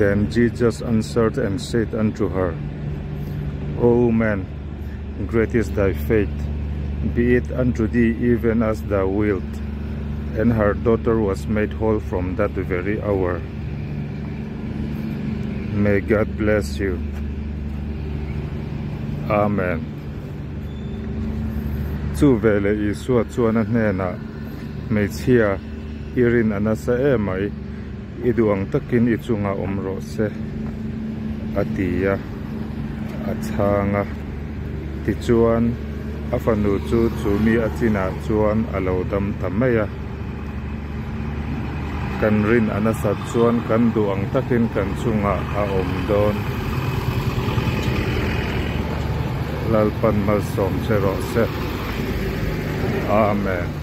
Then Jesus answered and said unto her, O woman, great is thy faith, be it unto thee even as thou wilt. And her daughter was made whole from that very hour. May God bless you. Amen. Chu veleh Isua chuan a hnenah, Hmeichhia, i rin a nasa emai, I duh ang takin i chungah awm rawh se, a ti a, a chhang a. Tichuan, a fanu chu chu mi a chinah chuan a lo dam ta mai a. Kan rin a nasat chuan kan duh ang takin kan chungah a awm dawn. Lalpan malsawm che rawh se. Amen.